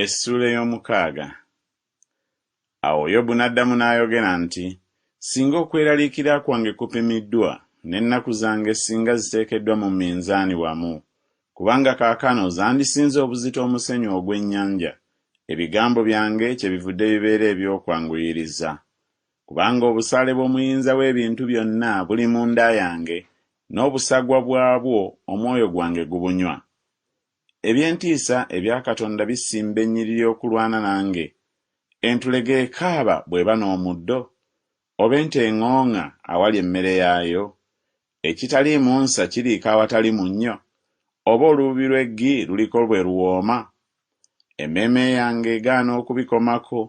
Essuula ey'omukaaga. Awo Yobu n'addamu n'ayogera nti, Singa okweraliikirira kwange kupimiddwa, n'ennaku zange singa ziteekeddwa mu minzaani wamu! Kubanga kaakano zandisinze obuzito omusenyu ogw'ennyanja, ebigambo byange kyebivudde bibeera eby'okwanguyiriza. Kubanga obusaale bw'Omuyinza w'ebintu byonna buli munda yange, n'obusagwa bwabwo omwoyo gwange gubunywa. Eby'entiisa ebya Katonda bisimba ennyiriri okulwana nange. Entulege ekaaba bw'eba n'omuddo? Oba ente eŋooŋa awali emmere yaayo? Ekitaliimu nsa kiriika awatali munnyo? Oba olububi lw'eggi luliko bwe luwooma? Emmeeme yange egaana okubikomako,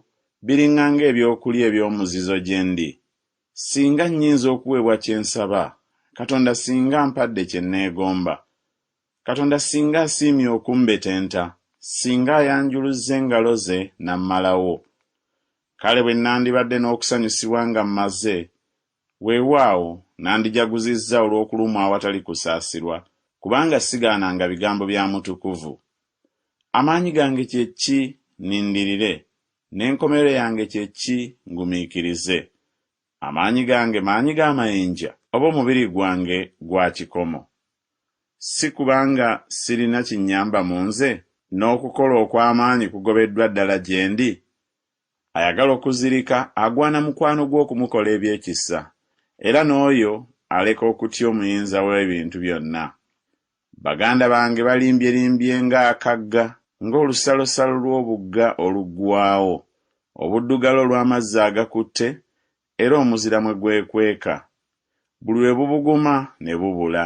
biriŋŋanga ebyokulya eby'omuzizo gye ndi. Singa nnyinza okuweebwa kye nsaba, Katonda singa ampadde kye nneegomba! Katonda singa asiimye okumbetenta, singa ayanjuluzza engalo ze n'ammalawo. Kale bwe nandibadde n'okusanyusibwa nga mmaze, weewaawo, nandijaguzizza olw'okulumwa awatali kusaasirwa, kubanga sigaananga bigambo bya Mutukuvu. Amaanyi gange kye ki, nnindirire, n'enkomerero yange kye ki, ngumiikirize? Amaanyi gange maanyi ga mayinja, oba omubiri gwange gwa kikomo? Si kubanga sirina kinnyamba mu nze, n'okukola okw'amaanyi kugobeddwa ddala gye ndi? Ayagala okuzirika agwana mukwano gwe okumukola eby'ekisa, era n'oyo aleka okutya Omuyinza w'ebintu byonna. Baganda bange balimbyelimbye ng'akagga, ng'olusalosalo lw'obugga oluggwaawo, obuddugala olw'amazzi agakutte, era omuzira mwe gwekweka. Buli lwe bubuguma ne bubula.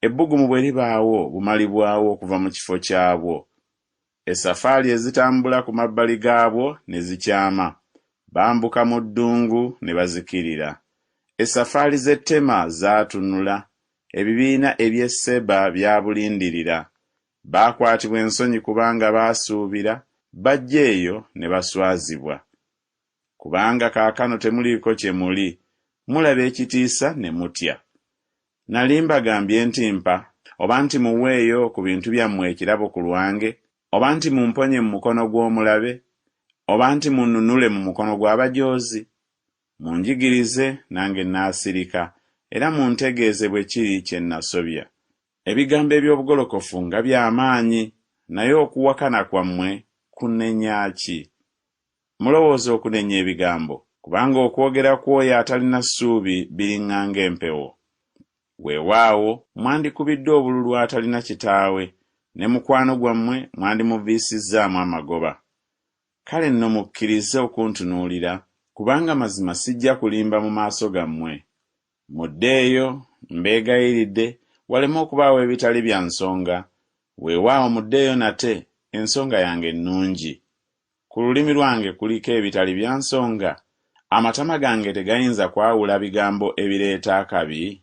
Ebbugumu bwe libaawo bumalibwawo okuva mu kifo kyabwo. Essafaali ezitambula ku mabbali gaabwo ne zikyama. Bambuka mu ddungu ne bazikirira. Essafaali z'e Tema zaatunula, ebibiina eby'e Seba byabulindirira. Baakwatibwa ensonyi kubanga baasuubira, bajja eyo ne baswazibwa. Kubanga kaakano temuliiko kye muli, mulaba ekitiisa ne mutya. Nali mbagambye nti mpa, oba nti muweeyo ku bintu byammwe ekirabo ku lwange, oba nti mumponye mu mukono gw'omulabe, oba nti munnunule mu mukono gw'abajoozi? Munjigirize, nange nnaasirika, era muntegeeze bwe kiri kye nnasobya. Ebigambo eby'obugolokofu nga bya maanyi, naye okuwakana kwammwe kunenya ki? Mulowooza okunenya ebigambo? Kubanga okwogera kw'oyo atalina ssuubi biriŋŋanga empewo. Weewaawo, mwandikubiddwa obululu atalina kitaawe, ne mukwano gwammwe mwandimuviisizzaamu amagoba. Kale nno mukkirize okuntunuulira, kubanga mazima sijja kulimba mu maaso gammwe. Muddeeyo, mbeegayiridde, waleme okubaawo ebitali bya nsonga, weewaawo muddeeyo nate, ensonga yange nnungi. Ku lulimi lwange kuliko ebitali bya nsonga? Amatama gange tegayinza kwawula bigambo ebireeta akabi?